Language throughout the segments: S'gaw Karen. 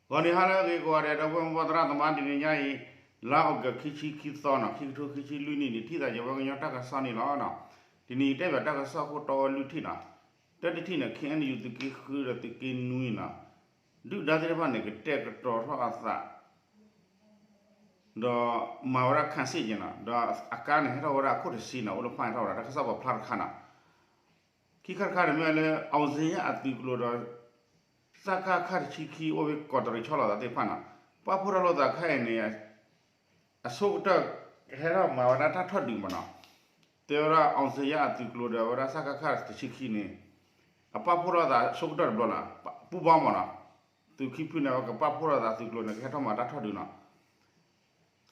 ဂီၤနံၤဟါလၢအဂ့ၤကိးဂၤဒဲး ဒီပုၢ်ဝဲၢ်မိၢ်ပၢ်သရၣ်သမါ တနံၤညါအံၤ လါအီကူး ခံဆံခံသီနီၤ ခံကထိခံဆံလွံၢ်နံၣ်န့ၣ် ထံၣ်သးယဝဲကညီတၢ်ကစီၣ်န့ၣ်လီၤ. တနံၤအံၤတဲဘၣ်တၢ်ကစီၣ်ခိၣ်တီဝဲလွံၢ်ထံၣ်နီၤ. တၢတထံၣ်န့ၣ် ခ့ၣ်အဲၣ်ယူၣ် သုးက့ဃုဒီးသုးက့နွံနီၤ ဒုၣ်ဒါသ့ၣ်တဖၣ်န့ၣ် ကတဲာ်ကတီၤထီၣ်အသး ဒီးမၤဝဲဒၣ်ခးစ့ၣ်က့ၤနီၤ ဒီးအကါန့ၣ် ဟဲထီၣ်ဝဲဒၣ်အခိၣ်တဆံနီၤ အိၣ်လၢဖၣ်န့ၣ် ထီၣ်ဝဲဒၣ်တၢ်ကစီၣ်ပာ်ဖျါတခါနီၤ. ခံခါတခါန့ၣ်မ့ၢ်လၢ အောင်ဇေယျ အသုးကျိၤဒီး စကခ တဆံခံ အိၣ်ဝဲကီးတရံးဆီလီၤသးသ့ၣ်တဖၣ်နီၤ ပာ်ဖှိၣ်ထီၣ်လိာ်သးခဲအံၤန့ၣ် အဆိကတၢၢ် ဟဲထီၣ်မၤဝဲဒၣ်တၢ်ထီၣ်ဒုးမးနီၤ. တဲဝဲဒၣ် အောင်ဇေယျ အသုးကျိၤဒီးဝဲဒၣ် စကခ တဆံခံန့ၣ် အပာ်ဖှိၣ်ထီၣ်သးဆိကတၢၢ်တဘျီနီၤ ပူဘီမးနီၤ သုးခံဖုန့ၣ် အဝဲကပာ်ဖှိၣ်ထီၣ်သးသုးကျိၤန့ၣ် ကဟဲထီၣ်မၤတၢ်ထီၣ်ဒုးနီၤ.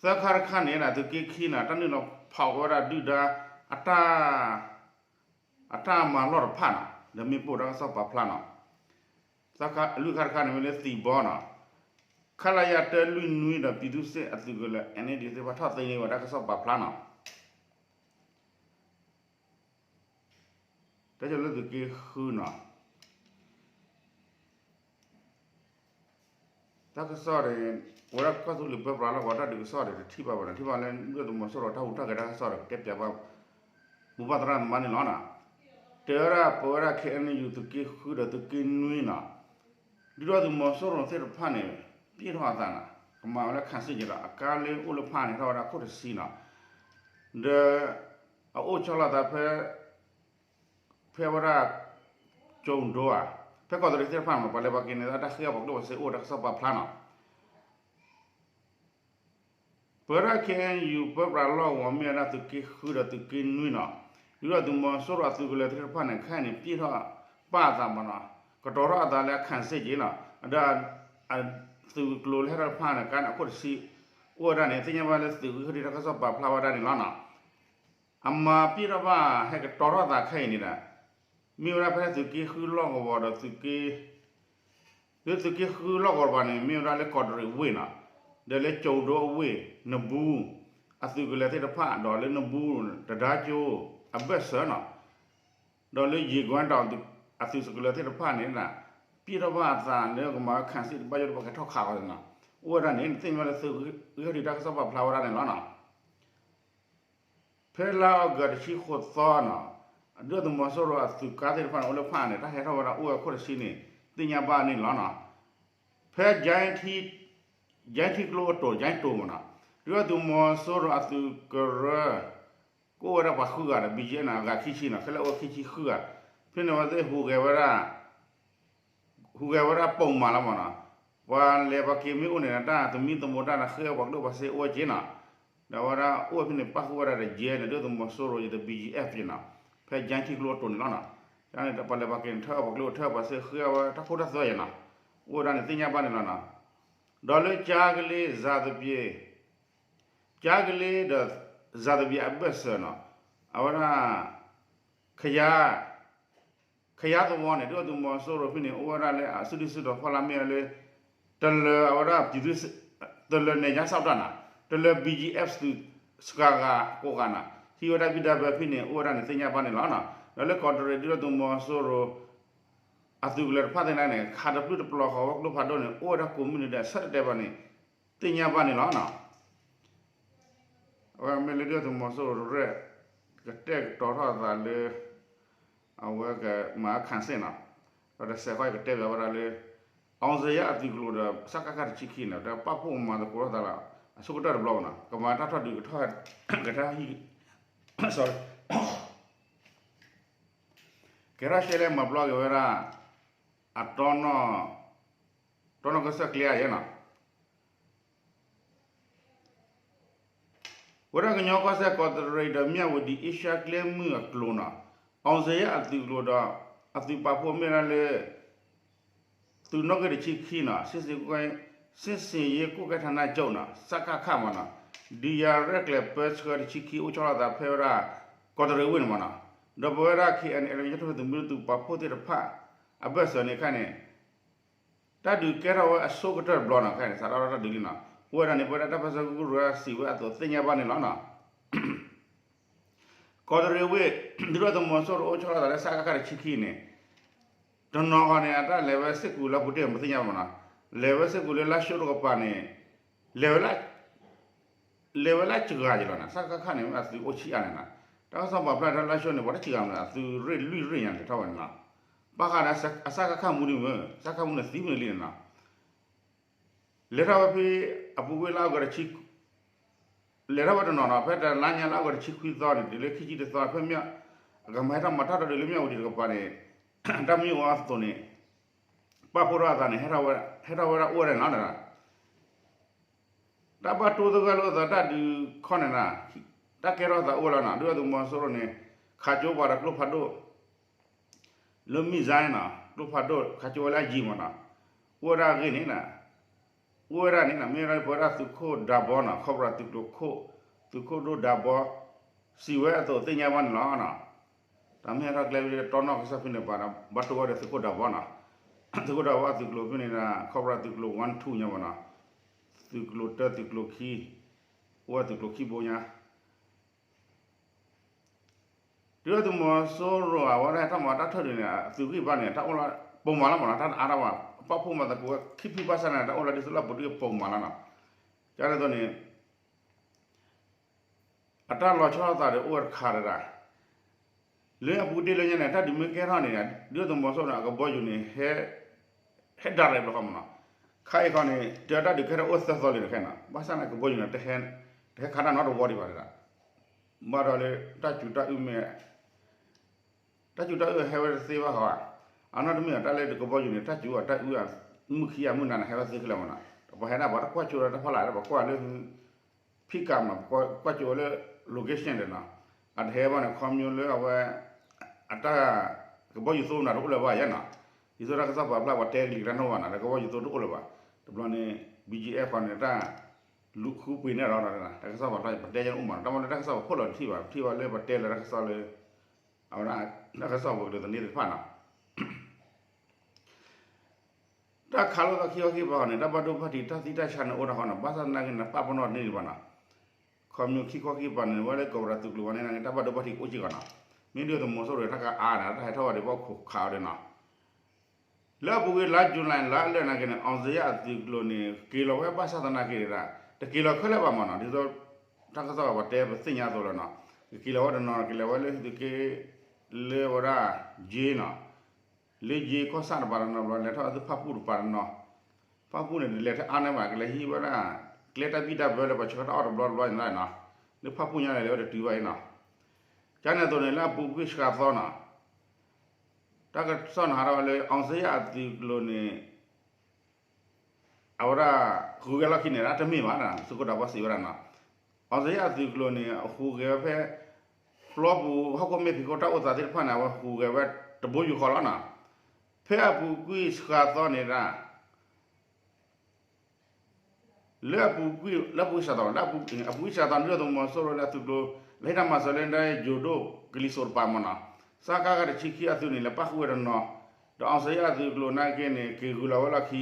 သၢခါတခါန့ၣ် သုးက့ခံနီၤ တၢ်နုာ်လီၤဖီၣ်ဝဲဒၣ်ဒုၣ်ဒါ အတၢ် အတၢ်မၤလီၢ်တဖၣ်နီၤ ဒီးမ့ၣ်ပိၢ်တၢ်ကစီၣ်ပာ်ဖျါနီၤ. လွံၢ်ခါတခါန့ၣ် မ့ၢ်လၢသံၣ်ဘီနီၤ ခလရ တၢလွံၢ်နွံဒီး ပြည်သူ့စစ် အသုးကလၢၤ အၣ်အၣ်ဒီး သ့ၣ်တဖၣ်ထီၣ်သ့န့ၢ်ဝဲတၢ်ကစီၣ်ပာ်ဖျါနီၤ. တၢ်ကစီၣ်လၢသုးက့ဃုနီၤ တၢ်ကစီၣ်န့ၣ် ဝဲဒၣ်ကီၢ်သူလ့ၤပၢပြးလီၢ်ကဝီၤတၢ်ဒုးကစီၣ်န့ၣ် တထံၣ်ဘၣ်ဘၣ်နီၤ ထံၣ်ဘၣ်လၢဒုၣ်ဒါသုးမီၤစိရိၤတၢ်ဟူးတၢ်ဂဲၤတၢ်ကစီၣ်ဒီး ကတဲပၠးဘၣ် မိၢ်ပၢ်သရၣ်သမါန့ၣ်လီၤနီၤ. တဲဝဲဒၣ်ပဝဲဒၣ် ခ့ၣ်အဲၣ်ယူၣ် သုးက့ဃုဒီးသုးက့နွံနီၤ ဒုၣ်ဒါသုးမီၤစိရိၤသ့ၣ်တဖၣ်န့ၣ် ပျဲၢ်ထီၣ်အသးနီၤ ကမၤဝဲလၢခးစ့ၣ်က့ၤဒီး အကါလၢအိၣ်လၢဖၣ်န့ၣ် ထီၣ်ဝဲဒၣ်ခိၣ်တဆံနီၤ ဒီး အအိၣ်ဆီလီၤသးဖဲ ဖဲဝဲဒၣ် ကၠိၤဒိဧါ ဖဲကီးတရံးသ့ၣ်တဖၣ်န့ၣ် ပှၤလဲၤပှၤက့ၤန့ၣ် တၢ်ဃ့အပှၤကျိၣ်ပှၤစ့အိၣ်တၢ်ကစီၣ်ပာ်ဖျါနီၤ. ပဝဲဒၣ် ခ့ၣ်အဲၣ်ယူၣ် ပၢပြးလီၢ်ကဝီၤမ့ၢ်ဝဲဒၣ်သုးက့ဃုဒီးသုးက့နွံနီၤ ဒုၣ်ဒါသုးမီၤစိရိၤအသုးကလၢၤသ့ၣ်တဖၣ်န့ၣ် ခဲအံၤန့ၣ် ပျဲၢ်ထီၣ်ပာ်အသးမးနီၤ ကတီၤထီၣ်အသးလၢအခးစ့ၣ်က့ၤနီၤ ဒီး သုးကျိၤလၢဟဲထီၣ်တဖၣ်န့ၣ် ကါန့ၣ်အခိၣ်တဆံ အိၣ်ဝဲဒၣ်န့ၣ် သ့ၣ်ညါဘၣ်လၢသုးဂုၤခရံာ်တၢ်ကစီၣ်ပာ်ဖျါဝဲဒၣ်န့ၣ်လီၤနီၤ. အမၤပျဲၢ်ထီၣ်ဘၣ် ဟဲကတီၤထီၣ်သးခဲအံၤန့ၣ်ဒီး မ့ၢ်ဝဲဒၣ်ဖဲသုးက့ဃုလီၢ်ကဝီၤဒီးသုးက့ လၢသုးက့ဃုလီၢ်ကဝီၤတပၤန့ၣ် မ့ၢ်ဝဲဒၣ်လၢကီးတရံးဝ့ၢ်နီၤ ဒီးလၢကၠိၤဒိအဝ့ၢ် နဘူး အသုးကလၢၤသ့ၣ်တဖၣ် ဒီးလၢနဘူး တဒါကၠိ အဘၢၣ်စၢၤနီၤ ဒီးလၢယံာ်ကွၢ်တီၤ အသုးကလၢၤသ့ၣ်တဖၣ်န့ၣ် ပျဲၢ်ထီၣ်ဘၣ်အသးလၢကမၤခးစ့ၣ် တဘၣ်ယိၣ်တဘၣ်ကဲထီၣ်ခးအီၤနီၤ အိၣ်ဝဲဒၣ်န့ၣ် သ့ၣ်ညါဘၣ်လၢသုးဂုၤခရံာ်တၢ်ကစီၣ်ပာ်ဖျါဝဲဒၣ်န့ၣ်လီၤနီၤ. ဖဲလါအီကူးတဆံဃိးသီနီၤ ဒုၣ်ဒါသုးမီၤစိရိၤအသုးကါသ့ၣ်တဖၣ်န့ၣ် အိၣ်လၢဖၣ်န့ၣ် တၢ်ဟဲထီၣ်ဝဲဒၣ်အိၣ်ဝဲခိၣ်တဆံန့ၣ် သ့ၣ်ညါဘၣ်န့ၣ်လီၤနီၤ. ဖဲ ကၠဲထံကျိအတိၤ ကၠဲတိၤမးနီၤ ဒုၣ်ဒါသုးမီၤစိရိၤအသုးကရၢ ကအိၣ်ဝဲဒၣ်ပှၤဃုဂၤဒီး ဘံၣ်ကၠံၣ်နီၤ အဂၤခံဆံနီၤ ခဲလၢာ်အိၣ်ခံဆံဃုဂၤ ဖဲန့ၣ်ဝဲသ့ၣ်ဟူးဂဲၤဝဲဒၣ် ဟူးဂဲၤဝဲဒၣ်ပိာ်မးလီၤမးနီၤ ပှၤလဲၤပှၤက့ၤမ့ၢ်အိၣ်န့ၣ် တၢ်သမံသမိးတၢ်န့ၣ် ဃ့အီၣ်ပှၤကျိၣ်ပှၤစ့အိၣ်ဝဲက့နီၤ ဒီးဝဲဒၣ်အိၣ်ဝဲဖဲန့ၣ် ပၣ်ဃုာ်ဝဲဒၣ်ဒီးယဲၢ်န့ၣ် ဒုၣ်ဒါသုးမီၤစိရိၤ ယတ ဘံၣ်ကၠံၣ်အ့ၣ်ဖ် က့နီၤ ဖဲ ကၠဲထံကျိအတိၤန့ၣ်လီၤနီၤ တၢ်န့ၣ် ပှၤလဲၤပှၤက့ၤန့ၣ် ထၢအီၣ်ပှၤကျိၣ်ထၢပှၤစ့ ဃ့အီၣ်ဝဲတၢ်ခိတၢ်သွဲယဲနီၤ အိၣ်ဝဲဒၣ်န့ၣ် သ့ၣ်ညါဘၣ်န့ၣ်လီၤနီၤ. ဒီးလၢကၠါကလ့ စၤသပ့ၤ ကၠါကလ့ဒီး စၤသပ့ၤအဘၢၣ်စၢၤနီၤ အဝဲဒၣ် ခယါ ခယါသဝီန့ၣ် ဒုၣ်ဒါသုးမီၤစိရိၤဖဲန့ၣ် အိၣ်ဝဲဒၣ်လၢအစုဒုၣ်စုတီၤဖီလာ်မ့ၢ်ဝဲလၢ တလၢအဝဲဒၣ် ပြည်သူ့စစ် တလၢန့ၣ် ညါစၢ်တၢ်နီၤ တလၢ ဘံၣ်ကၠံၣ်အ့ၣ်ဖ် သုးစှၤဂၤကိးဂၤနီၤ ဟံးဝဲဒၣ်ဘံၣ်ဒၣ်ဘၢဖဲန့ၣ် အိၣ်ဝဲဒၣ်န့ၣ် သ့ၣ်ညါဘၣ်န့ၣ်လီၤနီၤ. ဒီးလၢကီးတရံး ဒုၣ်ဒါသုးမီၤစိရိၤ အသုးကလၢၤတဖၣ်သ့ၣ်န့ၣ် ခးတပျုၢ်တပျီၤဃီၤဝဲကျိဖးဒိၣ်န့ၣ် အိၣ်ဝဲဒၣ်ကိးမုၢ်နံၤဒဲး ဆၢတဲာ်တဲာ်ဘၣ်န့ၣ် သ့ၣ်ညါဘၣ်န့ၣ်လီၤနီၤ. အဝဲမ့ၢ်လၢဒုၣ်ဒါသုးမီၤစိရိၤရဲၣ် ကတဲာ်ကတီၤထီၣ်အသးလၢ အဝဲကမၤခးစ့ၣ်နီၤ ဒီးတစဲးဃီကတဲာ်ဘၣ်ဝဲဒၣ်လၢ အောင်ဇေယျ အသုးကျိၤဒီး စကခ တဆံခံန့ၣ် ဒီးပာ်ဖှိၣ်မၤသကိးထီၣ်သးလၢ အဆိကတၢၢ်တဘျီဘၣ်နီၤ ကမၤတၢ်ထီၣ်ဒုးကထီၣ် ကထီၣ်ဟံၣ် sorry ကဲထီၣ်ရှဲလဲၣ်မၤပျီက့ၤဝဲဒၣ် အတီနီၢ် တီနီၢ်ကစၢၢ်ကျဲယဲနီၤ ဝဲဒၣ်ကညီကီၢ်စဲၣ်ကီးတရံးဒီးမၠၣ်ဝတံၤ အ့ရှါကျဲမုၢ်အကျိၤနီၤ အောင်ဇေယျ အသုးကျိၤဒီး အသုးပာ်ဖှိၣ်မ့ၢ်ဒၣ်လၢ သုးနီၣ်ဂံၢ်တဆံခံနီၤ စစ်ဆင်ရေးကွပ်ကဲဌာနချုပ်နီၤ စကခ မးနီၤ ဒုးယၤရဲၣ်ကျဲၤပၢဆှၢတဆံခံ အိၣ်ဆီလီၤသးဖဲဝဲဒၣ် ကီးတရံးဝ့ၢ်န့ၣ်မးနီၤ ဒီးပဝဲဒၣ် ခ့ၣ်အဲၣ်အဲၣ် ကညီတၢ်ထူၣ်ဖျဲးသုးမုၢ်ဒိၣ်သုးပာ်ဖှိၣ်သ့ၣ်တဖၣ် အဘၢၣ်စၢၤန့ၣ်ခါန့ၣ် တၢ်ဒုးကဲထီၣ်ဝဲအဆိကတၢၢ်တဘျီနီၤ ခဲအံၤန့ၣ် စးထီၣ်တၢ်ဒုးလံနီၤ အိၣ်ဝဲဒၣ်န့ၣ် ပဝဲဒၣ်တၢ်ပၢၢ်ဆၢကရူၢ်စံးဝဲအသိးသ့ၣ်ညါဘၣ်န့ၣ်လီၤနီၤ. ကီးတရံးဝ့ၢ် ဒုၣ်ဒါသုးမီၤစိရိၤအိၣ်ဆီလီၤသးလၢ စကခ တဆံခံန့ၣ် တနီၤဃီန့ၣ် အတၢ်လဲၤဝဲစ့ၢ်ကီးလၢပူၤတ့ၢ်မသ့ၣ်ညါဘၣ်နီၤ လဲၤဝဲစ့ၢ်ကီးလၢလါၡိတကပၤန့ၣ် လဲၤဝဲလၢ လဲၤဝဲလၢစှၤက့ၤလီၤန့ၣ် စကခ န့ၣ် အသုးအိၣ်ဆံးအါန့ၣ်နီၤ, တၢ်ကစီၣ်ပာ်ဖျါလၢလါၡိန့ၣ် ပှၤတစှၤမး အသုးရ့ၣ်လွံၢ်ရ့ၣ်ညါန့ၣ် လဲၤထီၣ်ဝဲန့ၣ်နီၤ, ဘၣ်ဃးဒီးအစကခ မူဒံးမ့ၢ် စကခ မူန့ၣ်သံမုၢ်နံၤလံန့ၣ်နီၤ, လဲၤထီၣ်ဝဲဖဲ အပူၤကွံာ်လါအီကူးတဆံ လဲၤထီၣ်ဝဲတနီၤနီၤ ဖဲတလါညါလါအီကူးတဆံခွံသီန့ၣ် တုၤလၢခံဆံတသီ ဖဲမ့ၢ် အကမၤဟဲထီၣ်မၤတၢ်ထီၣ်ဒုးလၢမ့ၢ်ဝံၤဒံးတကပၤန့ၣ် တၢ်မ့ၢ်အိၣ်အသိးန့ၣ် ပာ်ဖှိၣ်ထီၣ်အသးန့ၣ် ဟဲထီၣ်ဝဲဒၣ်အိၣ်ဝဲဒၣ်နီၤ, တၢ်ဘၣ်တိသဂၢၢ်လိာ်သးတၢ်ဒုးခီၣ်န့ၣ်နီၤ, တၢ်ကဲထီၣ်သးအိၣ်ဝဲလီၤနီၤ, ဒုၣ်ဒါသုးမီၤစိရိၤန့ၣ် ခးကၠိပှၤဒီးကျိဖးဒိၣ် လၢ missile နီၤ, ကျိဖးဒိၣ် ခးကၠိဝဲလၢအယံၤမးနီၤ, အိၣ်ဝဲဒၣ်အဂ့ၢ်န့ၣ်နီၤ, အိၣ်ဝဲဒၣ်န့ၣ်နီၤ မ့ၢ်ဝဲဒၣ်ပဝဲဒၣ်သုးခိၣ်ဒၤဘီနီၤ ခီပရၤသုးကျိၤခိၣ်, သုးခိၣ်ဒိၣ်ဒၤဘီ စံးဝဲအသိးသ့ၣ်ညါဘၣ်န့ၣ်လီၤနီၤ, တၢ်မ့ၢ်ဟဲထီၣ်ကျဲဖဲတီနီၣ်ကစီၣ်ဖဲန့ၣ်ပၤဒီး ဘၣ်တိၢ်ဝဲဒီးသုးခိၣ်ဒၤဘီနီၤ, သုးခိၣ်ဒၤဘီအသုးကျိၤဖဲန့ၣ်ဒီး ခီပရၤသုးကျိၤ one two ညါဘၣ်နီၤ, သုးကျိၤတၢ သုးကျိၤခံ, အိၣ်ဝဲသုးကျိၤခံဘိညါ ဒုၣ်ဒါသုးမီၤစိရိၤအဝဲဒၣ်တၢ်မၤတၢ်ထီၣ်ဒုးန့ၣ် အသုးဂံၢ်ဘါန့ၣ် တၢ်အိၣ်လၢပိာ်မၤလီၤမးနီၤ, တၢ်တအါထီၣ်ဘၣ်, ပာ်ဖှိၣ်မၤသကိးဝဲခံဖုဘၣ်ဆၣ်န့ၣ် တၢ်အိၣ်လၢဒ်သိးလၢအပူၤဒုးပိာ်မၤလီၤနီၤ, ကန့ၣ်အသိးန့ၣ် အတၢ်လီၤဆီလိာ်သးဒီးအိၣ်ဝဲတခါတဒၣ်, လၢအပူၤတ့ၢ်လၢညါန့ၣ် တၢ်ဒုးမ့ၢ်ကဲထီၣ်န့ၣ် ဒုၣ်ဒါသုးမီၤစိရိၤန့ၣ် အကဘီယူၤန့ၣ် ဟဲ ဟဲ direct ဘျီဃီမးနီၤ, ခါအံၤဃီန့ၣ် တၢ်တၢ်ဒုးကဲထီၣ်အိၣ်သၢသီလံတခါနီၤ, ဘၣ်ဆၣ်န့ၣ် ကဘီယူၤန့ၣ် တဟဲခးတၢ်နီတဝီဒံးဘၣ်တဒၣ်, ဘၣ်ဒီးလၢတၢ်စူၤတၢ်အုးမ့ၢ် တၢ်စူၤတၢ်အုးဟဲဝဲတသ့ဘၣ်ဃီဧါ, အနီၢ်တမ့ၢ်အတၢ်လၢတကဘီယူၤန့ၣ် တၢ်စူၤအတၢ်အုး မုၢ်ခံဂၤမုၢ်နၤန့ၣ် ဟဲဝဲသ့ခဲလၢာ်မးနီၤ, ဒီးပှၤဟဲဒၣ်ပှၤတကွၢ်ကၠိဒီးတၢ်ဖီလာ်ဒီး ပှၤကွၢ်လၢ ဖံးကၤမး ကွၢ်ကၠိဝဲလၢ location ဒီးနီၤ, အတဟဲဘၣ်န့ၣ် ခီမညီလၢအဝဲ အတၢ် ကဘီယူၤသိနၤတအိၣ်လၢၤဘၣ်ယဲနီၤ, ဒ်သိးတၢ်ကစီၣ်ပာ်ဖျါပှၤတဲကလံၤကတၢၢ်နီၣ်ဘၣ်နီၤ ဒီးကဘီယူၤသိတအိၣ်လၢၤဘၣ်, တဘျီန့ၣ် BGF ဃီန့ၣ် တၢ် လူၤဃုပှ့ၤန့ၢ်ဒီး တၢ်ကစီၣ်ပာ်ဖျါပတဲယဲန့ၣ်အိၣ်မးနီၤ, တၢ်မ့ၢ်လၢတၢ်ကစီၣ်ပာ်ဖှိၣ်လီၤတထံၣ်ဘၣ် ပထံၣ်ဘၣ်လၢပတဲလၢတၢ်ကစီၣ်လၢ အဝဲဒၣ် တၢ်ကစီၣ်ပှၤကလုာ်သန့သ့ၣ်တဖၣ်နီၤ တၢ်ခးလိာ်သးခံခီခံကပၤဃီန့ၣ် တၢ်ဘၣ်ဒိဘၣ်ထံးတၢ်သံတၢ်ဆါန့ၣ်အိၣ်ဒၣ်ဃီနီၤ, ဘၣ်ဆၣ်သနာ်က့န့ၣ် ပာ်ပနီၣ်တန့ၢ်ဒံးဘၣ်နီၤ, ခီမညီခံခီခံကပၤန့ၣ် ဝဲလၢကီၢ်ပရၤသုးကျိၤဝဲန့ၣ် တၢ်ဘၣ်ဒိဘၣ်ထံးအိၣ်က့ၢ်ဂီၤနီၤ, မ့ၢ်ဒုၣ်ဒါသုးမီၤစိရိၤတၢ်ကအါန့ၣ် တၢ်ဟဲထီၣ်ဝဲဒၣ်ဘၣ်ခိးခးအီၤဒီးနီၤ လၢအပူၤကွံာ်လါ July လါလၢာ်နာ်က့န့ၣ် အောင်ဇေယျအသုးကျိၤန့ၣ် က့ၤလီၤဝဲဘၣ်ဆၣ်သနာ်က့န့ၣ် တက့ၤလီၤခဲလၢာ်ဘၣ်မးနီၤ, ဒ်သိး တၢ်ကစီၣ်ပှၤတဲပသ့ၣ်ညါအသိးလီၤနီၤ, ကက့ၤလီၤဝဲတနီၤ ကလဲၤဝဲလၢသုးက့ လၢဝဲဒၣ် ယ့နီၤ, လၢယ့ကီၢ်ဆၣ်တပၤတနီၤဘျီ လဲၤထီၣ်သုးဖၣ်ပူၣ်တပၤတနီၤ, ဖၣ်ပူၣ်န့ၣ် လဲၤထဲအါန့ၢ်ဘၣ် ကလဲၤဟံးဝဲဒၣ် ကျဲတၢ်ဘံၣ်တၢ်ဘၢလၢပှၤဆှၢတၢ်အီၣ်တဘျီတဘျီန့ၣ်နီၤ, လၢဖၣ်ပူၣ်ညါန့ၣ် လဲၤဝဲတတုၤဘၣ်အံၤနီၤ, ကန့ၣ်အသိးန့ၣ် လၢအပူၤကွံာ်စှၤသီနီၤ တၢ်ကစီၣ်န့ၣ်ဟးထီၣ်ဝဲလၢ အောင်ဇေယျအသုးကျိၤန့ၣ် အဝဲဒၣ် ဟူးဂဲၤလီၢ်ခံန့ၣ် တမ့ၢ်ဘၣ်နီၤ, သုးခိၣ်ဒၤဘီစံးဝဲဒၣ်နီၤ, အောင်ဇေယျအသုးကျိၤန့ၣ် အဟူးဂဲၤဝဲဖဲ ပျီပူၤဟီၣ်ခိၣ်မဲာ်ဖံးခိၣ်တၢ်အိၣ်သးသ့ၣ်တဖၣ်န့ၣ် အဝဲဟူးဂဲၤဝဲတဘိယူၢ်ဃီလီၤနီၤ, ဖဲအပူၤကွံာ်စှၤသီန့ၣ်ဒၣ် လၢအပူၤကွံာ် လၢအပူၤကွံာ်စှၤသီ လၢအပူၤကွံာ်စှၤသီန့ၣ် ဒုၣ်ဒါသုးမီၤစိရိၤလၢအသုးကျိၤ လၢဟ့ၣ်တၢ်မၤစၢၤလၢဒၣ်ယိၤဒိၣ်ကလံၤစိးတပၤမးနီၤ, စကခ တဆံခံအသုးန့ၣ် လဲၤပၣ်ဃုာ်ဝဲတနီၤ, ဒီး အောင်ဇေယျအသုးကျိၤနာ်က့န့ၣ် က့ၤဂုၤလီၤဝဲလီၢ်ခံ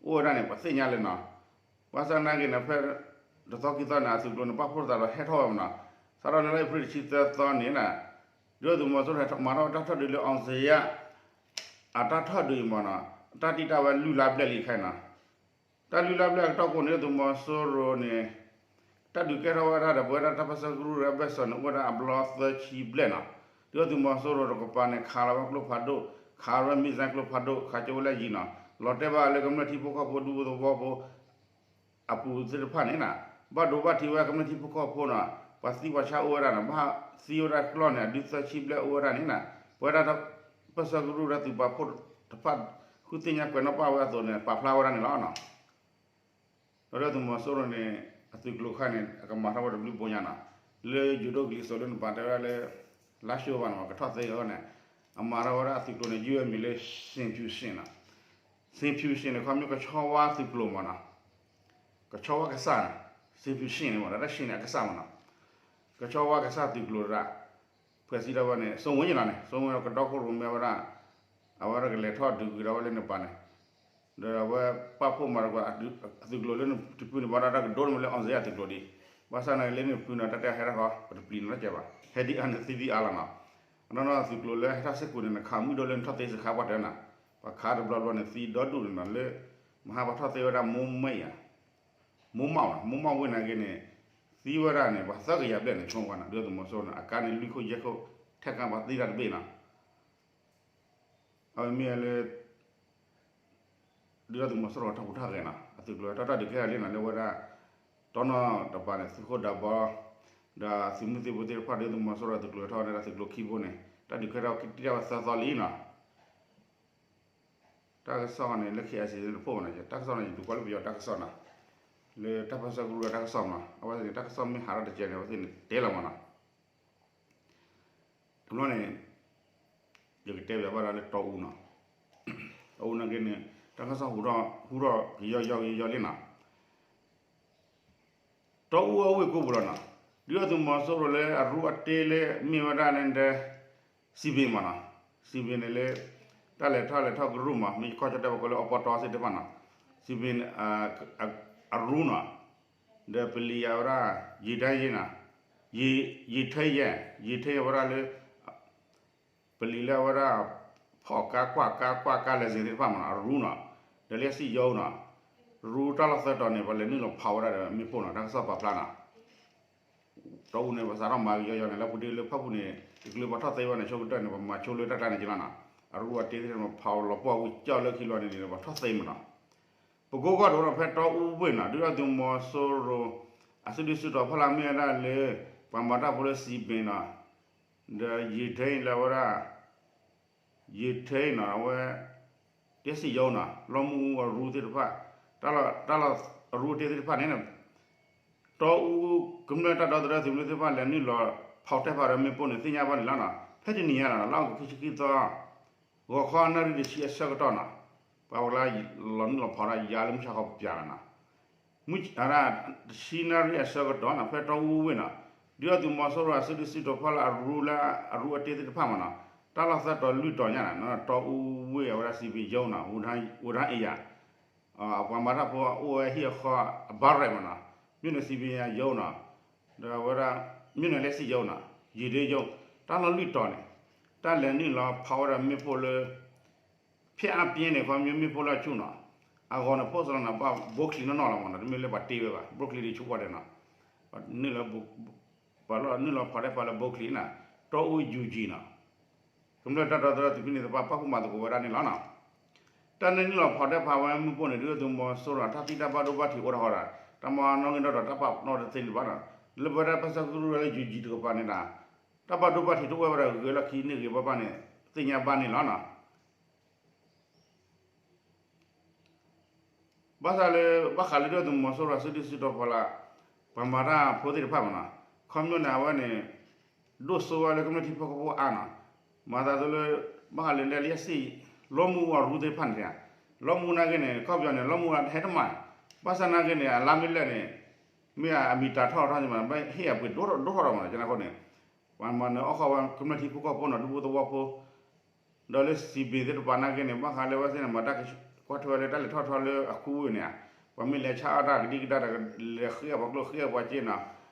အိၣ်ဝဲဒၣ်န့ၣ် ပှၤသ့ၣ်ညါလၢနီၤ, ဘၣ်ဆၣ်နာ်က့န့ၣ် ဖဲတသီခံသီန့ၣ် အသုးကျိၤန့ၣ် ပာ်ဖှိၣ်သးဒီးဟဲထီၣ်ဝဲမးနီၤ, စးထီၣ်လၢလါအ့ဖြ့ၣ်တဆံသၢသီန့ၣ် ဒုၣ်ဒါသုးမီၤစိရိၤမၤထီၣ်တၢ်ထီၣ်ဒုးလၢ အောင်ဇေယျ အတၢ်ထီၣ်ဒုးအံၤမးနီၤ, တၢ်တံာ်တာ်ဝဲလွံၢ်လါဘျဲၣ်လံခဲအံၤနီၤ, တၢ်လွံၢ်လါဘျဲၣ်အကတီၢ်ကိးန့ၣ် ဒုၣ်ဒါသုးမီၤစိရိၤန့ၣ် တၢ်ဒုးကဲထီၣ်ဝဲဒၣ်ဒီး ပဝဲဒၣ်တၢ်ပၢၢ်ဆၢကရူၢ်အဘၢၣ်စၢၤန့ၣ် အိၣ်ဝဲဒၣ်အဘျီသၢဆံဘျဲၣ်နီၤ, ဒုၣ်ဒါသုးမီၤစိရိၤတကပၤန့ၣ် ခးလီၤဝဲကျိဖးဒိၣ် ခးလီၤဝဲ missile ကျိဖးဒိၣ် ခးကၠိဝဲလၢယံၤနီၤ, လီၤတဲာ်ဘၣ်လၢကမျၢၢ်ထံဖိကီၢ်ဖိဒူဖိသဝီဖိ အပူၤသ့ၣ်တဖၣ်န့ၣ်နီၤ, ဘၣ်ဒိဘၣ်ထံးဝဲကမျၢၢ်ထံဖိကီၢ်ဖိနီၤ, ပှၤသံပှၤဆါအိၣ်ဝဲဒၣ်နီၤ, ဘၣ်သံဝဲဒၣ်ကျီၢ်န့ၣ် အဒုသၢဆံဘျဲၣ်အိၣ်ဝဲဒၣ်န့ၣ်နီၤ, ပဝဲဒၣ်တၢ်ပၢၢ်ဆၢကရူၢ်ဒီးသုးပာ်ဖှိၣ်တဖၣ် ဃုသ့ၣ်ညါကွဲးနီၣ်ပၢၢ်ဝဲအသိးန့ၣ် ပာ်ဖျါဝဲဒၣ်န့ၣ်လီၤနီၤ. ဒီးဒုၣ်ဒါသုးမီၤစိရိၤန့ၣ် အသုးကျိၤခါန့ၣ် အကမၤထီၣ်ဝဲတဘျုးဘိညါနီၤ, လၢယိၤဒိၣ်ကလံၤစိးလၢနပာ်တဲဝဲဒၣ်လၢ လါၡိဘၣ်နီၤ ကထီၣ်သ့အဂီၢ်န့ၣ် အမၤထီၣ်ဝဲဒၣ်အသုးကျိၤန့ၣ် ယုၢ်ဝဲမံၤလၢ စံးဖၠူၣ်စ့ၣ်နီၤ, စံးဖၠူၣ်စ့ၣ်န့ၣ် ခီမ့ၢ်ကဆီဝါသုးကျိၤမးနီၤ, ကဆီဝါကစၢ်န့ၣ် စံးဖၠူၣ်စ့ၣ်န့ၣ်မး တၢ်စ့ၣ်န့ၣ်အကစၢ်မးနီၤ, ကဆီဝါကစၢ်သုးကျိၤတၢ် ဖှဲးစံးထီၣ်ဝဲန့ၣ် စိဝ့ညါနီၤန့ၣ် စိဝ့ကဒီခိၣ်ရိၣ်မဲဝဲဒၣ် အဝဲဒၣ်ကလဲၤထီၣ်ဒုးကွံာ်ဒီးဝဲလၢနပၤန့ၣ် ဒီးအဝဲပာ်ဖှိၣ်မၤတကွၢ် အသုးကျိၤလၢနတဖုန့ၣ် ဘၣ်ဒၣ်တၢ်ကဒိၣ်န့ၣ်မ့ၢ်လၢ အောင်ဇေယျ အသုးကျိၤဒံး, ဘၣ်ဆၣ်နာ်က့လၢနတဖုန့ၣ် တၢ်တဲဟဲထီၣ်ဃီ ပတပျံၤနတၢ်ကဲဘၣ်, ဟဲဒ်အါန့ၣ်သံဒ်အါလီၤနီၤ, အနီၢ်နီၢ်အသုးကျိၤလၢဟဲထီၣ်စ့ၢ်ကီးန့ၣ် နခးမုၢ်ဒိၣ်လၢနထီၣ်သ့စခါပှၢ်တၢၢ်နီၤ, ပှၤခးတဘျီဘျီန့ၣ် သံဒီဒူၣ်န့ၣ်နီၤ လၢ မဟါပှၤထီၣ်သ့ဝဲဒၣ်မိၢ်မ့ၢ်ယၤ, မိၢ်မၢ်နီၤ, မိၢ်မၢ်ဝ့ၢ်နာ်က့န့ၣ် သံဝဲဒၣ်န့ၣ် ပှၤသၢကယၤဘျဲၣ်န့ၣ် ဆိကမိၣ်ကွၢ်နီၤ, ဒုၣ်ဒါသုးမီၤစိရိၤန့ၣ် အကါန့ၣ်လွံၢ်ခိၣ်ယဲၢ်ခိၣ် ထဲကါပှၤသံတၢ်တဘ့ၣ်နီၤ. အဝဲမ့ၢ်လၢ ဒုၣ်ဒါသုးမီၤစိရိၤထီၣ်ဟူးထီၣ်ဂဲၤနီၤ, အသုးကျိၤထီၣ်တၢ်ဒုးကဲထီၣ်လံနီၤ, လၢဝဲဒၣ် တီနီၢ်တပၤန့ၣ် သုးခိၣ်ဒးဘီ ဒီးသုးမုၢ်သံၣ်ဘိသ့ၣ်တဖၣ် ဒုၣ်ဒါသုးမီၤစိရိၤသုးကျိၤထီၣ်ဝဲဒၣ်သုးကျိၤခံဘိန့ၣ် တၢ်ဒုးကဲထီၣ်တ့ၢ်ဝဲသၢသီလံနီၤ. တၢ်ကစီၣ်န့ၣ် လၢ ခ့ၣ်အဲၣ်စံၣ် တဖိမနီၤ, တၢ်ကစီၣ်န့ၣ် ယဒုးကွၢ်လၢပယီၤတၢ်ကစီၣ်နီၤ, လၢတၢ်ပၢၢ်ဆၢကရူၢ်တၢ်ကစီၣ်မနီၤ, အဝဲသ့ၣ်န့ၣ် တၢ်ကစီၣ်မ့ၢ်ဟးထီၣ်တကဲန့ၣ် အဝဲသ့ၣ်န့ၣ်တဲလီၤမနီၤ. တဘျီန့ၣ် ယကတဲဘၣ်ဘၣ်ဒီးလၢတီအူနီၤ, တီအူနာ်က့န့ၣ် တၢ်ကစီၣ်ဟူထီၣ် ဟူထီၣ်ကယီယီကယီယီလံနီၤ. တီအူအဝ့ၢ်ကိးပူၤလီၤနီၤ, ဒုၣ်ဒါသုးမီၤစိရိၤလၢအရူအတ့လၢမ့ၢ်ဝဲဒၣ်လၢ စံးဘ့ၣ်မနီၤ, စံးဘ့ၣ်န့ၣ်လၢ တၢ်လဲၤထီၣ်လဲၤထီၣ်ကရူၢ်မး မ့ၢ်ကီၢ်ကၠီၣ်တဲၣ်ပှၤကိးလၢအပီတီစ့ၣ်တဖၣ်နီၤ, စံးဘ့ၣ် အရူနီၤ, ဒီးပလံၤယၤဝဲဒၣ် ယံာ်ထဲယဲနီၤ, ယံာ်ထဲယဲ ယံာ်ထဲယဲဝဲဒၣ်လၢ ပလံၤလၢအဝဲဒၣ် ဖီၣ်ကါကွၢ်ကါကွၢ်ကါလဲၤစ့ၣ်သ့ၣ်တဖၣ်မနီၤ အရူနီၤ, ဒီးလၢစံၣ်ယိနီၤ, ရူတၢ်လီၢ်သၢတီၤန့ၣ် ပှၤလဲၤနုာ်လီၤဖီၣ်ဝဲဒၣ်ဒီးမ့ၣ်ပိၢ်နီၤ တၢ်ကစီၣ်ပာ်ဖျါနီၤ. တီအူန့ၣ် ပစးထီၣ်မၤကယီယီန့ၣ် လၢပူၤဒ့လၢဖၣ်ပူၤန့ၣ် တချုးပှၤထီၣ်သ့ဘၣ်န့ၣ် ဆိကတၢၢ်န့ၣ် ပမၤဆိလၢတၢ်ကျါန့ၣ်ကလီနီၤ, အရူအတ့သ့ၣ်တဖၣ်ဖီၣ်လီၤပှီၢ်ဝံၤကၠီၣ်လၢခံလီၤန့ၣ် ပှၤထီၣ်သ့မနီၤ. ပကိးကီၢ်ဒိၣ်နီၤ ဖဲတီအူဝ့ၢ်နီၤ ဒုၣ်ဒါသုးမီၤစိရိၤ အစုဒုၣ်စုတီၤဖီလာ်မ့ၢ်ဝဲဒၣ်လၢ ပှၤမၤတၢ်ဖိလၢစံးဘ့ၣ်နီၤ, ဒီးယံာ်ထဲလၢဝဲဒၣ် ယံာ်ထဲနီၤ အဝဲ တဲစံၣ်ယိနီၤ လီမူအရူသ့ၣ်တဖၣ် တၢ်လီၢ်အရူအတ့သ့ၣ်တဖၣ်န့ၣ် တီအူ ကမျၢၢ်တၢ်ဒီသဒၢသုးမုၢ်သ့ၣ်တဖၣ်လဲၤနုာ်လီၤဖီၣ်တဲဖးဒီးမ့ၣ်ပိၢ်န့ၣ် သ့ၣ်ညါဘၣ်န့ၣ်လီၤနီၤ. ဖဲတနံၤညါနီၤ လါအီကူးခံဆံခံသီ ဂီၤခီနၣ်ရံၣ်တဆံအဆၢကတီၢ်နီၤ ပှၤဝဲလၢလီၤနုာ်လီၤဖီၣ်ဒၣ်ယၤလၢမုၢ်ဆါခီပၠးလီၤနီၤ. တဆံနၣ်ရံၣ်အဆၢကတီၢ်နီၤ ဖဲတီအူဝ့ၢ်နီၤ ဒုၣ်ဒါသုးမီၤစိရိၤအစုဒုၣ်စုတီၤဖီလာ်အရူလၢအရူအတ့သ့ၣ်တဖၣ်မနီၤ တၢ်လီၢ်သၢတီၤလွံၢ်တီၤညါနီၤ တီအူဝ့ၢ်အဝဲဒၣ်စံးဘ့ၣ်ယိနီၤ ဝူဒၣ်အ့ယၤ ပှၤမၤတၢ်ဖိအိၣ်ဝဲဟံၣ်အဃီအဘၣ်ရဲၣ်မနီၤ မ့ၢ်န့ၣ်စံးဘ့ၣ်ယိနီၤ ဒီးအဝဲဒၣ် မ့ၢ်န့ၣ်လၢစံၣ်ယိနီၤ ယံာ်ဒ့ယိ တၢ်လီၢ်လွံၢ်တီၤန့ၣ် တၢ်လဲၤနုာ်လီၤဖီၣ်ဝဲဒၣ်မ့ၣ်ပိၢ်လၢ ဖဲအါပြ့န့ၣ် ခီမ့ၢ်မ့ၣ်ပိၢ်လၢအဆူၣ်နီၤ အဂီၤန့ၣ် ဖိၣ်စလီၤနၤဘၣ်ဘိချံနီၢ်နီၢ်လီၤမနီၤ တမ့ၢ်လၢပှၤတ့ဝဲဘၣ် ဘိချံဒ်ဆူၣ်ဝဲဒဲးနီၤ နုာ်လီၤ ပှၤလီၤနုာ်လီၤဖီၣ်တဲဖးလၢဘိချံနီၤ တီအူယူၤကံနီၤ ကမျၢၢ်တၢ်ဒီသဒၢသုးဖဲန့ၣ်သ့ၣ်တဖၣ်ပာ်ဖှိၣ်မၤသကိးဝဲဒၣ်န့ၣ်လီၤနီၤ. တၢ်န့ၣ်နုာ်လီၤဖီၣ်တဲဖးဝဲမ့ၣ်ပိၢ်န့ၣ် ဒုၣ်ဒါသုးမီၤစိရိၤအတၢ်သံတၢ်ဘၣ်ဒိဘၣ်ထံးအိၣ်ထီၣ်ဃီဒီး တၢ်မၤနီၣ်ဂံၢ်ဒီးတၢ်ပာ်ပနီၣ်တသ့လၢၤဘၣ်နီၤ လၢပဝဲဒၣ်ပၢဆှၢကရူၢ်ဝဲလၢယူၤကံတကပၤန့ၣ်ဒီး တၢ်ဘၣ်ဒိဘၣ်ထံးတအိၣ်ဝဲဒၣ်ဂ့ၤလီၢ်ခံန့ၢ်ဂ့ၤဘၣ်ဘၣ်န့ၣ် သ့ၣ်ညါဘၣ်န့ၣ်လီၤနီၤ. ဘၣ်ဆၣ်လၢ ဘၣ်ဃးလၢဒုၣ်ဒါသုးမီၤစိရိၤအစုဒုၣ်စုတီၤဖီလာ် ပှၤမၤတၢ်ဖိသ့ၣ်တဖၣ်မနီၤ ခီမ့ၢ်န့ၣ် အဝဲန့ၣ် ဒိၣ်စိဝဲလၢကမျၢၢ်ထံဖိကီၢ်ဖိအါနီၤ မၤသးဒ်လၢ ဘၣ်ဃးလၢဒဲလံစံၣ် လီမူအရူသ့ၣ်တဖၣ်န့ၣ် လီမူနာ်က့န့ၣ် ကီၢ်ပယီၤန့ၣ် လီမူဟဲတမၤ ဘၣ်ဆၣ်နာ်က့န့ၣ် အလါမ့ၢ်လဲၣ်န့ၣ် မ့ၢ်အမံၤတၢ်ထီၣ်ထီၣ်န့ၣ်မး ဘၣ်ဟ့ၣ်အပှ့ၤဒိၣ်ထီၣ်ဒိၣ်ထီၣ်ဒီးမနီၤ ကန့ၣ်အဃိန့ၣ် ပှၤမၤနၢၤအီၣ်ဃီဝဲကမျၢၢ်ထံဖိကီၢ်ဖိနီၤ ဒူဖိသဝီဖိ ဒီးလၢစံးဘ့ၣ်သ့ၣ်တဖၣ်နာ်က့န့ၣ် ဘၣ်ဃးလၢဝဲသ့ၣ်န့ၣ် မၤတၢ်ကွၢ်ထွဲလၢတၢ်လဲၤထီၣ်ထီလၢအခူဝ့ၢ်န့ၣ် ပှၤမ့ၢ်လဲၤဆါအီၣ်တၢ်ကဒံကဒါဒီး လဲၤဃ့အပှၤကျိၣ်ဃ့အပှၤစ့နီၤ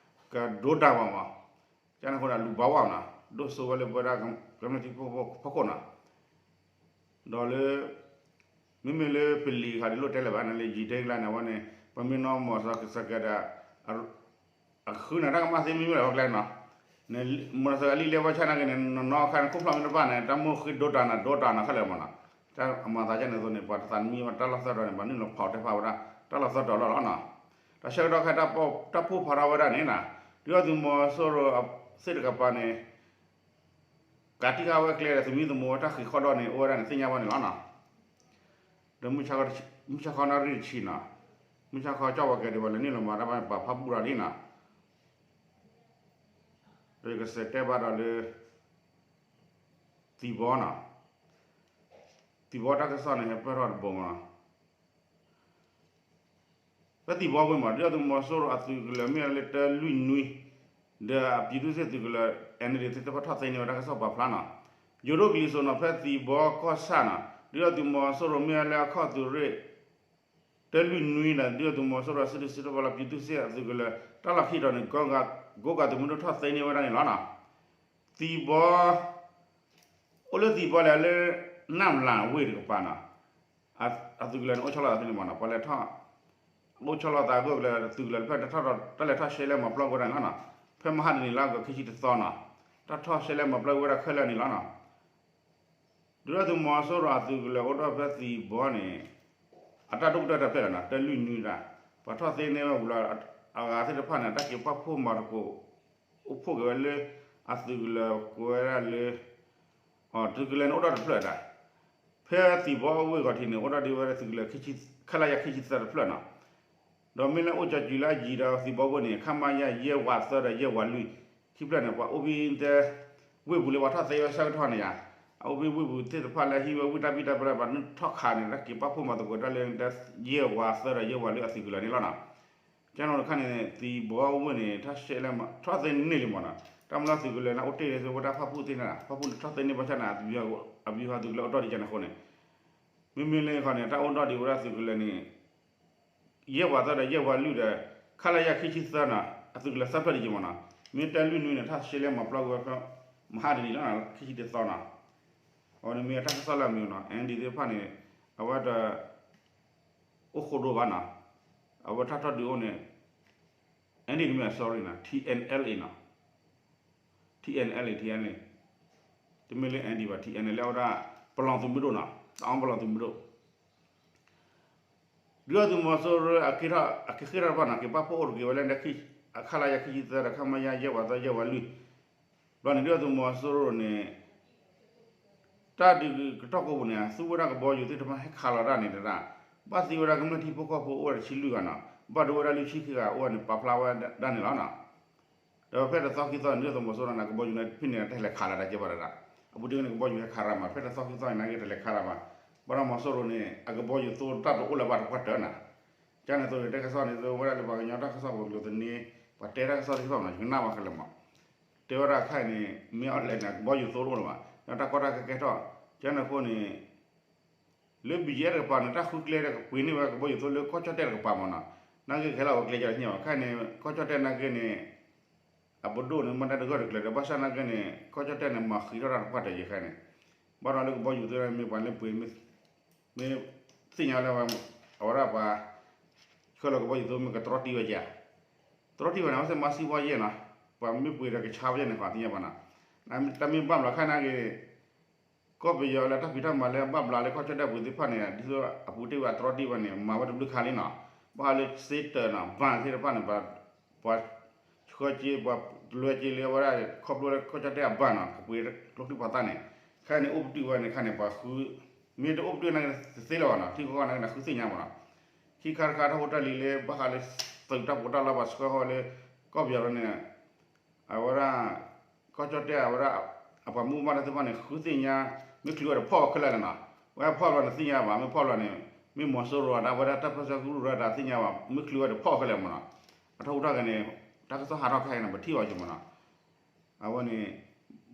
ကဒိတၢ်ဘၣ်မး ကန့ၣ်အဃိဒီးလူၤဘၣ်ဝဲနီၤ ဒိၣ်စိဝဲလၢပဝဲဒၣ်ကမျၢၢ်ထံဖိကီၢ်ဖိနီၤ ဒီးလၢ မ့မ့ၢ်လၢပလံၤခးဒ်လိၣ်တဲလၢၤဘၣ်န့ၣ် လၢယံာ်ဒ့ကလါန့ၣ် အဝဲန့ၣ် ပမ့ၢ်နီၢ်မီၢ်စၢၤကစၢ်ကဲဒီး အဃုန့ၣ် တၢ်ကမၣ်သ့မ့မ့ၢ်လၢဟီကျဲနီၤ မီၢ်စၢၤအလံာ်လဲဝဲဆၣ်နာ်က့န့ၣ် နီၢ်နီၢ်ခါန့ၣ် ခိၣ်ဖျီၣ်မ့ၢ်တဘၣ်န့ၣ် တၢ်မိၢ်ဃ့ဒိတၢ်နၤဒိတၢ်နၤခဲလၢာ်မနီၤ တၢ်အမၤသးဒ်န့ၣ်အသိးန့ၣ် ပှၤတသးနမံၤဝဲတၢ်လီၢ်သၢတီၤန့ၣ် ပှၤနုာ်လီၤဖီၣ်တဲဖးဝဲဒၣ် တၢ်လီၢ်သၢတီၤလီၤလီၤနီၤ တၢ်ဆၢကတီၢ်ခဲအံၤ တၢ်ပိၢ်ဖးထီၣ်ဝဲဒၣ်န့ၣ်နီၤ ဒုၣ်ဒါသုးမီၤစိရိၤသ့ၣ်တကပၤန့ၣ် ကးတံၢ်ဃာ်ဝဲကျဲဒီး သမံသမိးဝဲတၢ်ဃ့ၢ်ဃီဒီးန့ၣ် အိၣ်ဝဲဒၣ်န့ၣ် သ့ၣ်ညါဘၣ်န့ၣ်လီၤနီၤ. ဒီးမုၢ်ဆါခီနၣ်ရံၣ်တဆံနီၤ, မုၢ်ဆါခီကၠီၣ်ဝဲကဲဒံးဘၣ် လဲၤနုာ်လီၤမၤတၢ်ဘၣ်န့ၣ် ပာ်ဖျါဘူးဒီးလံနီၤ. ဒီးယကစံးတဲဘၣ်ဒီးလၢ သံၣ်ဘီနီၤ, သံၣ်ဘီတၢ်ကစီၣ်န့ၣ် ဟဲပၢၢ်ထီၣ်တဘိမးနီၤ. ဖဲသံၣ်ဘီဝ့ၢ်မး ဒုၣ်ဒါသုးမီၤစိရိၤအသုးကလၢၤမ့ၢ်ဝဲလၢတၢလွံၢ်နွံ ဒီးအပြည်သူ့စစ်သုးကလၢၤ NLD သ့ၣ်တဖၣ်ထီၣ်သ့န့ၢ်ဝဲတၢ်ကစီၣ်ပာ်ဖျါနီၤ. ယိၤဒိၣ်ကလံၤစိးနီၤ ဖဲသံၣ်ဘီကီၢ်ဆၣ်နီၤ ဒုၣ်ဒါသုးမီၤစိရိၤမ့ၢ်ဝဲလၢအခီၣ်သုးရ့ၣ် တၢလွံၢ်နွံဒီး ဒုၣ်ဒါသုးမီၤစိရိၤအစုဒုၣ်စုတီၤဖီလာ် ပြည်သူ့စစ်အသုးကလၢၤ တၢ်လီၢ်ခံတီၤန့ၣ် ကိးဂၤသုးမုၢ်ဒိၣ်ထီၣ်သ့န့ၢ်ဝဲဒၣ်န့ၣ်လီၤနီၤ. သံၣ်ဘီ အိၣ်လၢသံၣ်ဘီလဲၣ်လၢ နၢ်လၣ်ဝ့ၢ်တကပၤနီၤ. အသုးကလၢၤန့ၣ် အိၣ်ဆီလီၤသးဖဲန့ၣ်မ့ၢ်နီၤ, ပှၤလဲၤထီၣ် အိၣ်ဆီလီၤသးအဂီၢ်ကလၢၤ သုးကလၢၤတဖျၢၣ် တၢ်ထီၣ်တၢ်လဲၤထီၣ်ရှဲလဲမၤပျီဝဲဒၣ်န့ၣ်လီၤနီၤ, ဖဲမဟါတနံၤလါအီကူးခံဆံတသီနီၤ, တၢ်ထီၣ်ရှဲလဲမၤပျီဝဲဒၣ်ခဲလၢာ်န့ၣ်လီၤနီၤ. ဒုၣ်ဒါသုးမီၤစိရိၤအသုးကလၢၤအိၣ်ထီၣ်ဖဲသံၣ်ဘီန့ၣ် အတၢ်ဒိၣ်ကတၢၢ်တဖျၢၣ်လီၤနီၤ, တၢ်လွံၢ်နွံတၢ် ပှၤထီၣ်သ့န့ၢ်ဝဲဝံၤလီၤ, အဂၤသ့ၣ်တဖၣ်န့ၣ် တၢ်က့ၤပာ်ဖှိၣ်မၤသကိး အိၣ်ဖှိၣ်က့ၤဝဲလၢ အသုးကလၢၤကွဲးဝဲဒၣ်လၢ သုးကလၢၤန့ၣ်အိၣ်ထီၣ်တဖျၢၣ်ဒၣ်, ဖဲသံၣ်ဘီအဝ့ၢ်ဂီၤထံးန့ၣ် အိၣ်ထီၣ်ဒံးဝဲဒၣ်သုးကလၢၤ ခလရ ခံဆံသၢတဖျၢၣ်နီၤ, ဒီးမ့ၢ်လၢအိၣ်ကၠီၤစူၤလၢအယံၤဒီးသံၣ်ဘီဝ့ၢ်န့ၣ် ခမရ ယဲၢ်ဝးသၢဒီးယဲၢ်ဝးလွံၢ် ခံဖျၢၣ်န့ၣ် ပှၤအိၣ်ဘံတဲ ဝ့ၢ်ပူၤလၢပှၤထီၣ်သ့ဝဲဆၢကတီၢ်န့ၣ်ယါ, အအိၣ်ဘံဝ့ၢ်ပူၤသ့ၣ်တဖၣ်လၢဟံးဝဲဝံၣ်တၢ်ဘံၣ်တၢ်ဘၢ ပှၤထီၣ်ခးန့ၣ် တၢ်က့ၤပာ်ဖှိၣ်မၤသကိးတၢ်လၢ ယဲၢ်ဝးသၢဒီးယဲၢ်ဝးလွံၢ်အသုးကလၢၤန့ၣ်လီၤနီၤ. ကန့ၣ်တခါန့ၣ် သံၣ်ဘီဝ့ၢ်န့ၣ် ထီၣ်သ့န့ၢ်လံမ့ၢ်နီၤ, တၢ်မ့ၢ်လၢသုးကလၢၤန့ၣ် အိၣ်တ့ၢ်လၢဝဲဒၣ်ဖၣ်ပူၣ်သ့ၣ်န့ၣ် ဖၣ်ပူၣ်န့ၣ်ထီၣ်သ့န့ၢ်ဘၣ်ဆၣ်န့ၣ် အဘံၤဟးသုးကလၢၤအိၣ်တ့ၢ်ဒံးကန့ၣ်အဃိန့ၣ်, မ့မ့ၢ်လၢဃီန့ၣ် တၢ်အိၣ်ထီၣ်ဒံးဝဲဒၣ်သုးကလၢၤန့ၣ် ယဲၢ်ဝးသၢဒီးယဲၢ်ဝးလွံၢ်ဒီး ခလရ ခံဆံသၢနီၤ အသုးကလၢၤသၢဖျၢၣ်ဒံးက့ၤမ့ၢ်နီၤ, မ့ၢ်တၢ်လွံၢ်နွံန့ၣ် ထီၣ်ရှဲလဲမၤပျီဝဲဖဲ မဟါတနံၤလီၤ ခံဆံတသီနီၤ, အဝဲန့ၣ်မ့ၢ်တၢ်ကစီၣ်လၢအမံၤနီၤ ND သ့ၣ်တဖၣ်န့ၣ် အဝဲတ အိၣ်ဃိဒိဘၣ်နီၤ, အဝဲတၢ်ထီၣ်ဒုးအိၣ်န့ၣ် ND တမ့ၢ် sorry နီၤ TNLA နီၤ, TNLA TNLA တမ့ၢ်လၢ ND ဘၣ် TNLA လၢအဝဲဒၣ် ပလီၢ်သုးမုၢ်ဒိၣ်နီၤ တအီပလီၢ်သုးမုၢ်ဒိၣ် ဒုၣ်ဒါသုးမီၤစိရိၤအက့ၤထီၣ် အက့ၤဃ့ၢ်ထီၣ်တဖၣ်နီၤ က့ၤပာ်ဖှိၣ်အိၣ်တက့ၤဝဲလၢ ခလရ ခံဆံသၢဒီး ခမရ ယဲၢ်ဝးသၢယဲၢ်ဝးလွံၢ် ဘျီန့ၣ် ဒုၣ်ဒါသုးမီၤစိရိၤန့ၣ် တၢ်ဒုးကတီၢ်ကိးပူၤန့ၣ် သူဝဲဒၣ်ကဘီယူၤသ့ၣ်တဖၣ်ဟဲခးလီၤတၢ်န့ၣ်တဒၣ်, ဘၣ်သံဝဲဒၣ်ကမျၢၢ်ထံဖိကီၢ်ဖိအိၣ်ဝဲဒၣ်တဆံလွံၢ်ဂၤနီၤ, ဘၣ်ဒိဝဲဒၣ်လွံၢ်ဆံဃုဂၤအိၣ်ဝဲန့ၣ် ပာ်ဖျါဝဲဒၣ်န့ၣ်လီၤနီၤ. ဒီးဖဲတသီခံသီန့ၣ် ဒုၣ်ဒါသုးမီၤစိရိၤန့ၣ် ကဘီယူၤန့ၣ်ဖဲန့ၣ် တၢ်လဲၤခးလီၤတၢ်ကဲပှၤတဒၣ်, အပူၤတ့ၢ်န့ၣ် ကဘီယူၤဟဲခးရၣ်မး ဖဲတသီခံသီန့ၣ် နာ်က့တလဲၤခးရၣ်ဘၣ်, ဘၣ်ဒီးမီၤစိရိၤန့ၣ် အကဘီယူၤသိတၢ်တအိၣ်လၢၤဘၣ်တပှၢ်တၢၢ်နီၤ, ကန့ၣ်သိးန့ၣ် တၢ်ကစီၣ်န့ၣ် သိဝဲဒၣ်လၢပှၤကညီတၢ်ကစီၣ်ပူၤကျိၤသန့ ပှၤတဲတၢ်ကစီၣ်သ့ၣ်တဖၣ်မး ယကနၣ်ဘၣ်ခဲလၢာ်မး တဲဝဲဒၣ်ခဲအံၤန့ၣ် မ့ၢ်အီၣ်လဲၣ်န့ၣ် ကဘီယူၤသိတအိၣ်လၢၤဘၣ်, ဒီးတၢ်ကီတၢ်ခဲကဲထီၣ်, ကန့ၣ်အဃိန့ၣ် လၢ BGF တကပၤန့ၣ် တၢ်ဃုကျဲဒီးကပှ့ၤန့ၢ်ဝဲကဘီယူၤသိလၢကီၢ်ကၠီၣ်တဲၣ်တကပၤမးနီၤ, နာ်က့ခဲလၢာ်အဝဲကျဲယၤတသ့ၣ်ညါဘၣ် ခဲအံၤန့ၣ် ကီၢ်ကၠီၣ်တဲၣ်နာ်က့န့ၣ် အပဒိၣ်န့ၣ် မ့ၢ်တၢ်တဂၢၢ်တကျၢၤဒီး ဘၣ်ဆၣ်နာ်က့န့ၣ် ကီၢ်ကၠီၣ်တဲၣ်န့ၣ် မၤဃံးထီၣ်တၢ်တပှၢ်တၢၢ်ယဲခဲအံၤန့ၣ်, ဘၣ်ဒီးလၢကဘီယူၤသိမ့ၢ်ပှၤလၢပှ့ၤ မ့ၢ်သ့ၣ်ညါလၢ အဝဲဒၣ်ပှၤ ဆှၢလီၤကဘီယူၤသိမ့ၢ်ကတြီတံၢ်ဝဲကဲ, တြီတံၢ်ဝဲန့ၣ် အဝဲသ့ၣ်မၤစံၣ်ဖီယဲၢ်နီၤ, ပှၤမ့ၢ်ပှ့ၤဒီးကဆါဝဲယဲၢ်န့ၣ် ပှၤသ့ၣ်ညါဘၣ်နီၤ, တၢ်မ့ၢ်ဘၣ်ဘျီခဲအံၤနာ်က့ ကီၢ်ပယီၤလၢတၢ်ဖံးတၢ်မၤလၢဘၣ်ဘျီလၢကီၢ်ကၠီၣ်တဲၣ်ပူၤသ့ၣ်တဖၣ်န့ၣ် ဒ်သိးအပူၤတ့ၢ်ဝဲအတြီတံၢ်ဝဲန့ၣ် မၤဝဲတဘျုးခါလံနီၤ, ဘၣ်ဃးလၢစ့တၢးနီၤ ဘၣ်သ့ၣ်တဖၣ်န့ၣ် ပှၤ ပှၤဆှၢက့ၤ ပှၤလွဲက့ၤလၢအဝဲဒၣ် ခီဖျိလၢကီၢ်ကၠီၣ်တဲၣ်အဘၣ်နီၤ ကပှ့ၤကျိချံမျိာ်သၣ်န့ၣ်, ခဲအံၤန့ၣ် အိၣ်ပတုာ်ဝဲန့ၣ်ခါန့ၣ် ပှၤဃု မ့ၢ်တအိၣ်ပတုာ်နာ်က့တသ့လၢၤဘၣ်နီၤ ထံကီၢ်နာ်က့န့ၣ် ဃုသ့ၣ်ညါမးနီၤ, ခံခါတခါတၢ်ဖိတၢ်လံၤလၢ ဘၣ်ဃးလၢသုးတၢ်ပီးတၢ်လီဘၣ်ဆှၢဃီလၢ ကီၢ်ပယီၤန့ၣ် အဝဲဒၣ် ကီၢ်ကၠီၣ်တဲၣ်အဝဲဒၣ် အပှၤမူဘၣ်ဒါသ့ၣ်တဖၣ်န့ၣ် ဃုသ့ၣ်ညါ မ့ၢ်ချုးဝဲဒီးဖီၣ်ဝဲခဲလၢာ်လီၤနီၤ, ဝဲဖီၣ်ဘျီန့ၣ်သ့ၣ်ညါဘၣ် မ့ၢ်ဖီၣ်ဘျီန့ၣ် မ့ၢ်မီၤစိရိၤဒီးဝဲဒၣ်တၢ်ပၢဆှၢကရူၢ်ဒီးတၢ်သ့ၣ်ညါဘၣ် မ့ၢ်ချုးဝဲဒီးဖီၣ်ဝဲခဲလၢာ်မးနီၤ, အထီၣ်ဟူးထီၣ်က့ၤန့ၣ် တၢ်ကစီၣ်ဟးထီၣ်ခဲအံၤန့ၣ် ပထံၣ်ဘၣ်က့ၤမးနီၤ အဝဲန့ၣ်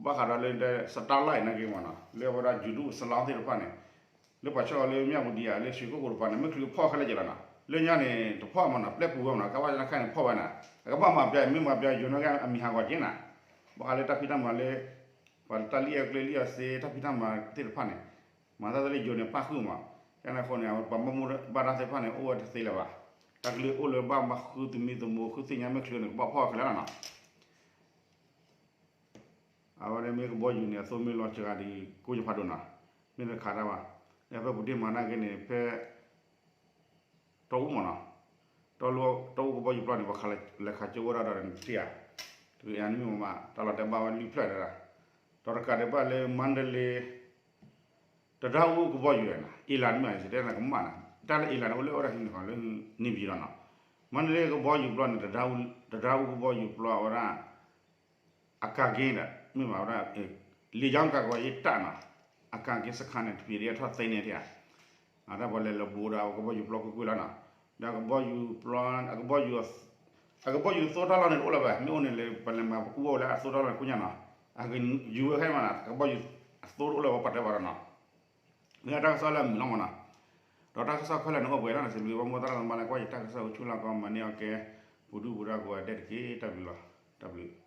ဘၣ်ဃးဒီးလၢ satellite နာ်က့မးနီၤ လၢအဝဲဒၣ် ယိၤဒူၣ်စလီသ့ၣ်တဖၣ်န့ၣ် လၢပှၤဆှၢအီၤလၢမၠၣ်ဝတံၤဧါ လၢရွှေကုက္ကိုတပၤန့ၣ် မ့ၢ်ချုးဖီၣ်ခဲလၢာ်က့ၤလီၤနီၤ, လၢညါန့ၣ် တဖီၣ်မးနီၤ ကဘၣ်နာ်က့န့ၣ်ဖီၣ်ဝဲနီၤ, အကဘၣ်မၤပျီ မ့ၢ်မၤပျီယိၤနာ်က့အမံၤဟးဂီၤက့ၤနီၤ, ဘၣ်ဃးလၢတၢ်ဖံးတၢ်မၤလၢ ပှၤတၢ်လံၣ်အီၣ်ကျဲလံၣ်အီၣ်စ့ တၢ်ဖံးတၢ်မၤသ့ၣ်တဖၣ်န့ၣ် မၤတၢ်လၢယိၤန့ၣ်ပၣ်ဃုာ်မး, ကန့ၣ်အဃိန့ၣ် ပှၤမူဘၣ်ဒါသ့ၣ်တဖၣ်န့ၣ် အိၣ်ဝဲတသ့လၢၤဘၣ်, တၢ်ကလုၢ်အိၣ်လၢဘၣ်မၤဃုသမံသမိး ဃုသ့ၣ်ညါမ့ၢ်ချုးန့ၣ် ကဘၣ်ဖီၣ်ခဲလၢာ်လီၤနီၤ အဝဲန့ၣ်မ့ၢ်ကဘီယူၤန့ၣ် အသိမ့ၢ်လီၤစှၤဒံးကိးယဖးဒိၣ်နီၤ, မ့ၢ်တခးတၢ်ဘၣ်, လၢဖဲပူၤတ့ၢ်မၤနာ်က့န့ၣ် ဖဲ တီအူမးနီၤ, တီအူကဘီယူၤပျီန့ၣ် ပှၤလဲၤခးကၠိဝဲဒၣ်ဒီးနထံၣ်ဧါ, တဂ့ၤအနမ့ၢ်မးမး တၢ်လီၤတဲာ်ဘၣ်ဝဲလွံၢ်ဖျၢၣ်တဒၣ်, ဒီးတကးဒံးဘၣ်လၢမါဒလ့ တဒါအူကဘီယူၤနီၤ, အ့လးနမ့ၢ်စတဲနကမၣ်နီၤ, တၢ်လၢအ့လးန့ၣ် အိၣ်လၢအဝဲဒၣ်ဟံးန့ၢ်ဃီလၢ နေပြည်တော် နီၤ, မါဒလ့ကဘီယူၤပျီန့ၣ် တဒါအူကဘီယူၤပျီအဝဲဒၣ် အကၤက့ဒီး မ့ၢ်ဘၣ်ဝဲဒၣ် လေကြောင်းကာကွယ်ရေးတပ်နီၤ, အကၤက့စခါန့ၣ် တပံၤဒ်အထီၣ်သ့န့ၣ်တဧါ, အတၢ်ပှၤလဲၤလီၤဘူးဒီးအကဘီယူၤပျီကွ့ၢ်ကွ့ၢ်လီၤနီၤ, ဒီးအကဘီယူၤပျီ အကဘီယူၤ အကဘီယူၤသိတၢ်လီၢ်န့ၣ်တအိၣ်လၢၤဘၣ်, မ့ၢ်အိၣ်န့ၣ်လၢပလဲၤမၤအူအီၣ်ဝဲလၢအသိတၢ်လီၢ်န့ၣ်ကိညါနီၤ, အကယူၤဝဲခဲအံၤမးနီၤ, အကဘီယူၤအသိတအိၣ်လၢၤဘၣ်ပှၤတဲဘၣ်ဒီးနီၤ, မ့ၢ်တၢ်ကစီၣ်လၢအမုာ်လီၤမးနီၤ, ဒီးတၢ်ကစီၣ်ခဲလၢာ်န့ၣ်အိၣ်ပှဲၤလီၤန့ၣ် စံးဘျုးဘၣ်မိၢ်သရၣ်သမါလၢကွၢ်ယတၢ်ကစီၣ်အိၣ်ဆူၣ်လီၢ်ကီမၤန့ၢ်အီၣ်ကဲ ပူၤဒူပူၤဒါကိးဂၤဒဲးတက့ၢ်, တၢ်ဘျုးလီၤ, တၢ်ဘျုး.